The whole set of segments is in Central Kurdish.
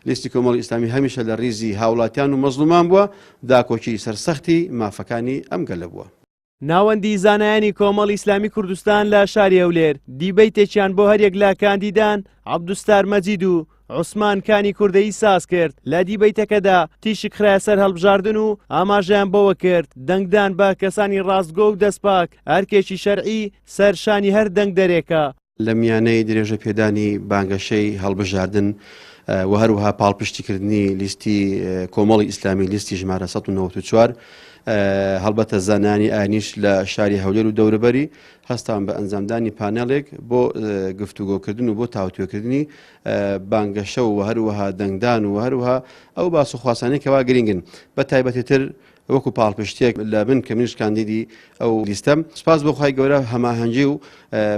لیستی کۆمەڵی ئیسلامی هەمیشە لە ڕیزی هاوڵاتیان و مەزڵومان بووە، داکۆکی سەرسەختی مافەکانی ئەم گەلە بووە. ناوەندی زانایانی کۆمەڵی ئیسلامی کوردستان لە شاری هەولێر دیبەیتێکیان بۆ هەریەک لە کاندیدان عەبدولستار مەجید و عوسمان کانی کوردەیی ساز کرد، لە دیبەیتەکەدا تیشک خرایە سەر هەڵبژاردن و ئاماژەیان بەوە کرد دەنگدان بە کەسانی ڕاستگۆ و دەستپاک ئەرکێکی شەرعی سەر شانی هەر دەنگدەرێکە. لە میانەی درێژەپێدانی بانگەشەی هەڵبژاردن و هەروەها پاڵپشتیکردنی لیستی کۆمەڵی ئیسلامی لیستی ژمارە 194 هەڵبەتە زانایانی ئاینیش لە شاری هەولێر و دەوروبەری هەستان بە ئەنجامدانی پانێڵێک بۆ گفتوگۆکردن و بۆ تاوتوێکردنی بانگەشە و هەروەها دەنگدان و هەروەها ئەو باس و خواسانەی کەوا گرنگن بە تایبەتی تر وەکو پاڵپشتیەک لە من کە منیش کاندیدی ئەو لیستەم سپاس بۆ خوای گەورە هەماهەنگی و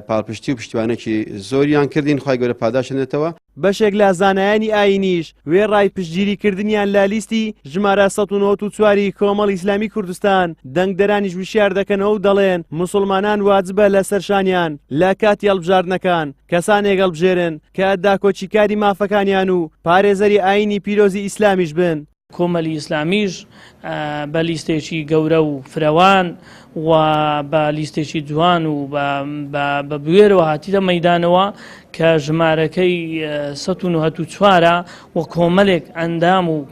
پاڵپشتی و پشتیوانێکی زۆریان کردین خوای گەورە پاداشتیان دێتەوە. بەشێک لە زانایانی ئایینیش وێڕای پشتگیری کردنیان لە لیستی ژمارە 194 ی کۆمەڵی ئیسلامی کوردستان، دەنگدەرانیش وشیار دەکەنەوە و دەڵێن موسڵمانان واجبە لەسەر شانیان لە کاتی هەڵبژاردنەکان کەسانێک هەڵبژێرن کە داکۆکیکاری مافەکانیان و پارێزەری ئایینی پیرۆزی ئیسلامیش بن. کۆمەلی ئیسلامیش بە لیستێکی گەورە و فرەوان و بە لیستێکی جوان و بە بوێرەوە هاتیتە مەدانەوە کە ژمارەکەی 1940 و کۆمەلێک ئەندام و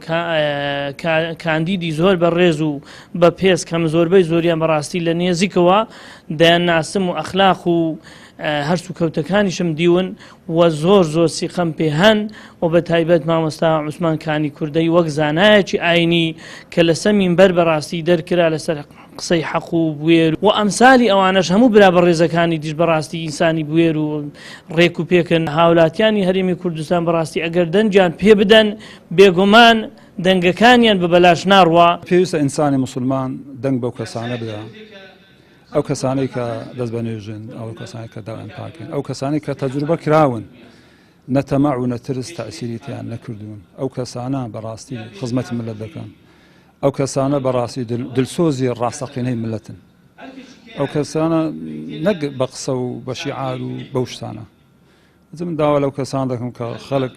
کاندیدی زۆر بە ڕێز و بە پێز کەم زۆربەی زۆریان بەڕاستی لە نێزیکەوە دەیان ناسم و ئەخلاق و هەرس و کەوتەکانیشم دیون و زۆر زۆر سیقەم پێ هەن و بە تایبەت مامۆستا عوسمان کانی کوردەی وەک زانایەکی ئاینی کە لەسەر مینبەر بەڕاستی دەرکرا لەسەر قسەی حەق و بوێر و ئەمسالی ئەوانەش هەموو برا بەڕێزەکانی دیش بەڕاستی ئینسانی بوێر و ڕێک و پێکن هاولاتیانی هەرێمی کوردستان بەڕاستی ئەگەر دەنگیان پێ بدەن بێگومان دەنگەکانیان بە بەلاش ناڕوا. پێویستە ئینسانی موسڵمان دەنگ بەو کەسانە بدا ئەو کەسانەی کە دەست بە نوێژن، ئەو کەسانەی کە داوێن پاکن، ئەو کەسانەی کە تەجروبە کراون، نە تەمەع و نە ترس تەئسیری تیان نەکردوون، ئەو کەسانە بەڕاستی خزمەتی ملت دەکەن، ئەو کەسانە بەڕاستی دلسۆزی ڕاستەقینەی ملتن، ئەو کەسانە نەک بە قسە و بە شیعار و بەو شتانە. من داوا لەو کەسان دەکەم کە خەڵک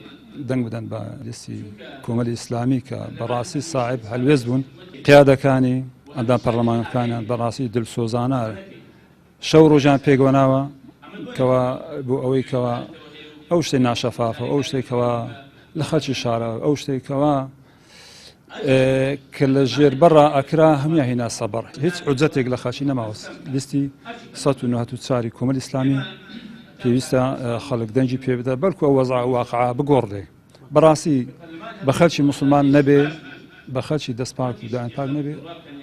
دەنگ بدەن بە لیستی کۆمەلی ئیسلامی کە بەڕاستی ساحب هەلوێست بوون قیادەکانی ئەندام پەرلەمانەکانیان بەڕاستی دلسۆزانە شەو ڕۆژیان پێکوەناوە کەوا بۆ ئەوەی کەوا ئەو شتێک ناشەفافە ئەو شتێکەوە لە خەلکی شارە ئەو شتێکەوە کە لە ژێر بەڕا ئەکرا هەموویان هینا سەبەڕ هیچ حجەتێک لە خاچی نەماوە لیستی 1940 کۆمەل ئیسلامی پێویستە خەڵک دەنگی پێ بدە بەڵکو ئەو وەزع واقع بگۆڕدێ بەڕاستی بە خەلکی مسلمان نەبێ بە خەلکی دەست پاک و دایان پاک نەبێ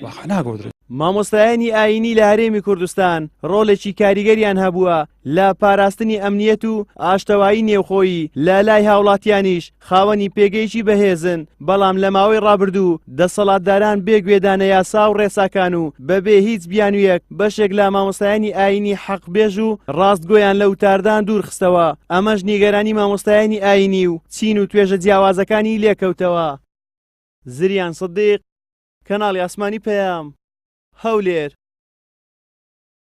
واقع ناگۆدرێ. مامۆستایانی ئایینی لە هەرێمی کوردستان ڕۆڵێکی کاریگەریان هەبووە لە پاراستنی ئەمنیەت و ئاشتەوایی نێوخۆیی لە لای هاوڵاتیانیش خاوەنی پێگەیەکی بەهێزن، بەڵام لە ماوەی ڕابردوو دەسەڵاتداران بێ گوێدانە یاسا و ڕێساکان و بەبێ هیچ بیانوویەک بەشێک لە مامۆستایانی ئایینی حەقبێژ و ڕاستگۆیان لە وتاردان دوورخستەوە، ئەمەش نیگەرانی مامۆستایانی ئایینی و چین و توێژە جیاوازەکانی لێکەوتەوە. زریان سدیق، کەناڵی ئاسمانی پەیام، هەولێر.